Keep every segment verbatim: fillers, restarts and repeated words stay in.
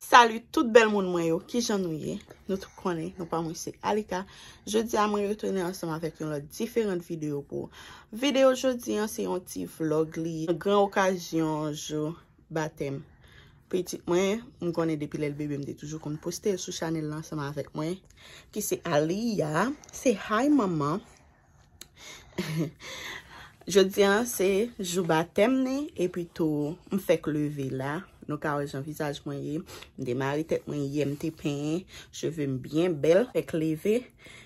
Salut tout bèl moun mwen yo, kijan nou ye? Nou tout konnen, non pa mwen se Alika. Jodi a mwen retounen ansanm avèk yon lòt diferan videyo pou ou. Videyo jodi an se yon ti vlog li, gran okazyon jou batèm pitit mwen. M konnen depi lè l bebe m te toujou konn poste l sou chanèl la ansanm avèk mwen, ki se Aliya. Se hi manman. Jodi an se jou batèm ni, epi tou m fèk leve la. Nou ka wè jan vizaj mwen ye. M te mare tèt mwen yè, m te penyen, cheve m byen bèl, fèk leve.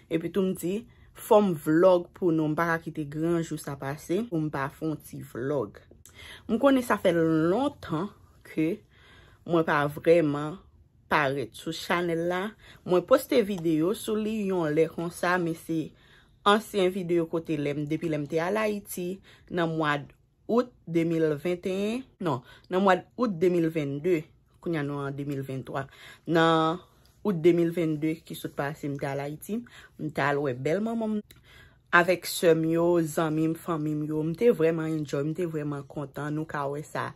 Epi tou m di, fò m vlog pou nou, m pa ka kite gran jou sa pase pou m pa fè yon ti vlog. M konnen sa fè lontan ke mwen pa vrèman parèt sou chanèl la. Mwen poste videyo sou li yon lè konsa, men se ansyen videyo kote lè m, depi lè m te al Ayiti nan mwa out de mil venteyen, non, nan mwa out de mil vennde, kounye a nou an de mil venntwa, nan out de mil vennde ki sot pase, m te al Ayiti, m te al wè bèl manman m avèk sè m yo, zanmi m, fanmi m yo. M te vrèman enjoy, m te vrèman kontan. Nou ka wè sa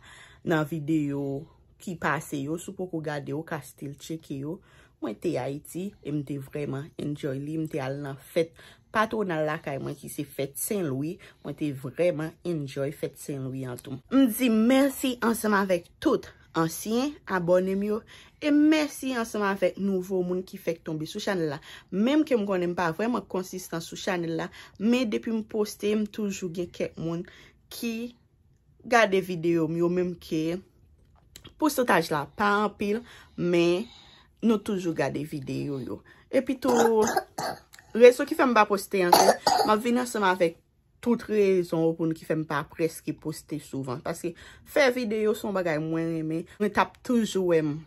nan videyo ki pase yo. Si w poko gade, ou ka still tcheke yo. Mwen te Ayiti e m te vrèman enjoy li. M te al nan fèt patwonal lakay mwen ki se fèt Sen Lwi. Mwen te vrèman enjoy fèt Sen Lwi an tou. M di mèsi ansanm avèk tout ansyen abòne m yo. E mèsi ansanm avèk nouvo moun ki fèk tonbe sou chanèl la. Menm ke m konnen m pa vrèman konsistan sou chanèl la, men depi m poste, m toujou gen kèk moun ki gade videyo m yo, menm ke pousantaj la pa anpil, men nou toujou gade videyo yo. Epi tou, rezon ki fè m pa poste anpil, m ap vin ansanm avèk tout rezon pou nou ki fè m pa prèske poste souvan. Paske fè videyo se yon bagay mwen renmen. Mwen t ap toujou wè m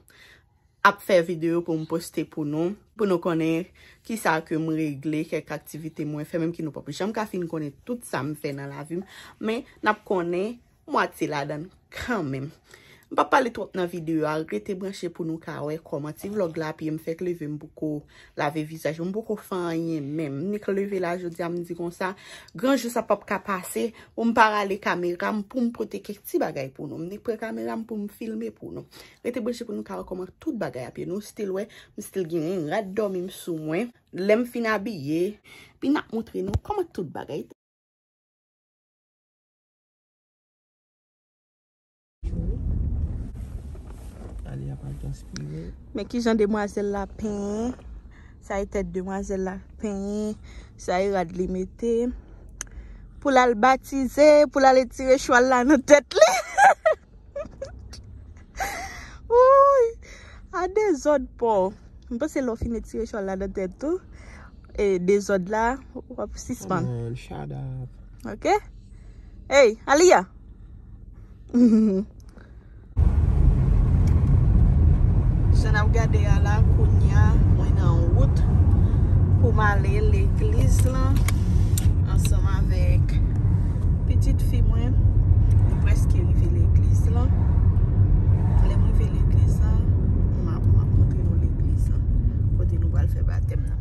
ap fè videyo pou m poste pou nou, pou nou konnen kisa ke m regle, kèk aktivite mwen fè, menm ke nou p ap janm ka fin konnen tout sa m fè nan lavi m, men n ap konnen mwatye ladan l kanmenm. M p ap pale twòp nan videyo a, rete branche pou nou ka wè kòman ti vlog la, piye m fèk leve, m poko lave vizaj mwen, m poko fè anyen menm. M nik leve la jodi a, m di konsa, gran jou sa p ap ka pase pou m pa rale kamera m, pou m pote kèk ti bagay pou nou. M nik pran kamera m pou m filme pou nou. Rete branche pou nou ka wè kòman tout bagay ap ye. Nou still wè, m still genyen rad dòmi m sou mwen. Lè m fin abiye, epi n ap montre nou kòman tout bagay. Ale ap al transpire. Men kijan demwazèl la penyen. Sa e tèt demwazèl la penyen. Sa e rad li mete. Pou l al batize, pou l al etire chwal la nan tèt li. Wouy! A dezòd pa w. M panse lè w fin etire chwal la nan tèt ou, e dezòd la, w ap sispann. Come on, shut up. Ok? Hey, Aliya! Jan n ap gade a la, kounye a, mwen nan wout pou m ale legliz lan ansanm avèk pitit fi mwen. Nou prèske rive legliz lan. Lè m rive legliz lan, m ap, m ap montre nou legliz lan, kote nou pral fè batèm nan.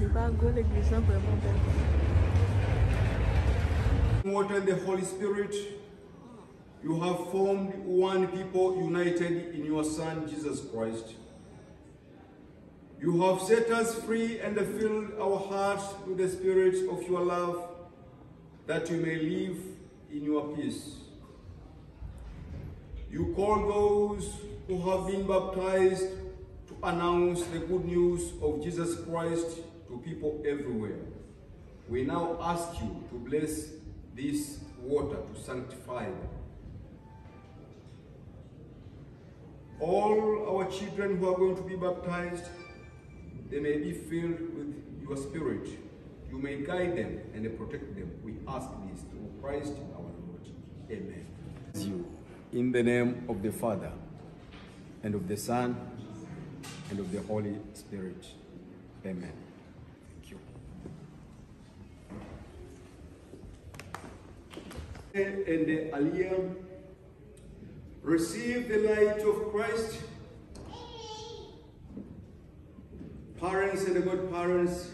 Li pa gwo, legliz lan vrèman bèl. Water and the Holy Spirit, you have formed one people united in your Son, Jesus Christ. You have set us free and filled our hearts with the spirit of your love, that we may live in your peace. You call those who have been baptized to announce the good news of Jesus Christ to people everywhere. We now ask you to bless this water to sanctify them. All our children who are going to be baptized, they may be filled with your spirit. You may guide them and protect them. We ask this through Christ our Lord. Amen. You, in the name of the Father, and of the Son, and of the Holy Spirit. Amen. Thank you. And the Aliya, receive the light of Christ. Parents and godparents,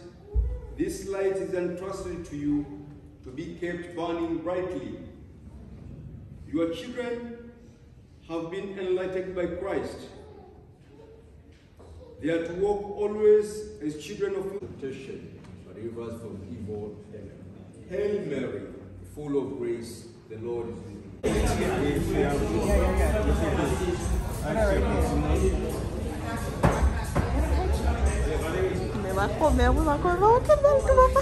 this light is entrusted to you to be kept burning brightly. Your children have been enlightened by Christ. They are to walk always as children of temptation, but deliver us from evil. Amen. Hail Mary, full of grace, the Lord is with you. Men pa kòmè pou pa kòmè okenn bèl tou papa.